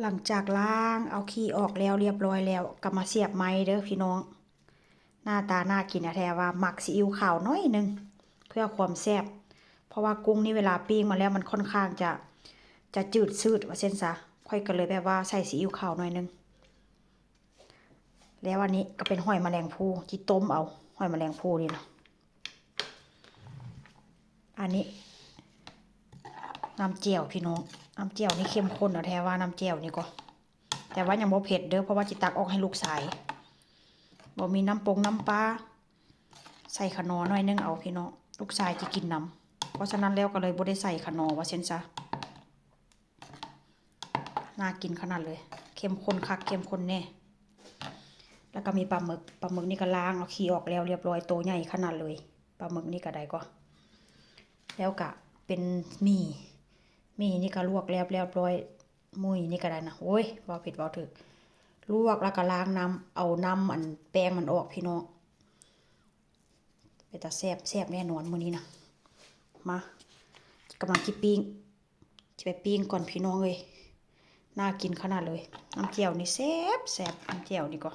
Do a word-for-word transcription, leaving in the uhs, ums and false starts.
หลังจากล้างเอาขี้ออกแล้วเรียบร้อยแล้ว ก็มาเสียบไม้เด้อพี่น้อง หน้าตาน่ากินแท้ๆว่าหมักซีอิ๊วขาวหน่อยหนึ่ง เพื่อความแซ่บ เพราะว่ากุ้งนี่เวลาปิ้งมาแล้วมันค่อนข้างจะ จะจืดชืดว่าซั่นซะ ข้อยก็เลยแบบว่าใส่ซีอิ๊วขาวหน่อยหนึ่ง แล้วอันนี้ก็เป็นหอยแมลงภู่ จิต้มเอา หอยแมลงภู่นี่นะ อันนี้ น้ำแจ่วพี่น้อง น้ำแจ่วนี่เข้มข้นแท้ๆว่าน้ำแจ่วนี่ก็ แต่ว่ายังบ่เผ็ดเด้อ เพราะว่าจิตักออกให้ลูกชาย บ่มีน้ำปงน้ำปลา ใส่ขนอหน่อยหนึ่งเอาพี่น้อง ลูกชายจะกินนำ เพราะฉะนั้นแล้วก็เลยบ่ได้ใส่ขนอว่าซั่นซะ น่ากินขนาดเลย เข้มข้นคัก เข้มข้นแน่ แล้วก็มีปลาหมึก ปลาหมึกนี่ก็ล้างเอาขี้ออกแล้วเรียบร้อย โตใหญ่ขนาดเลย ปลาหมึกนี่ก็ได้ก็ แล้วก็เป็นหมี่ หมี่นี่ก็ลวกแล้วเรียบร้อย หมี่นี่ก็ได้นะ โอ้ย เว้าผิดเว้าถูก ลวกแล้วก็ล้างน้ำ เอาน้ำอันแป้งมันออกพี่น้อง เป็นตาแซ่บ แซ่บแน่นอนมื้อนี้นะ มา กำลังสิปิ้ง สิไปปิ้งก่อนพี่น้องเอ้ย น่ากินขนาดเลย น้ำแจ่วนี่แซ่บแซ่บ น้ำแจ่วนี่ก็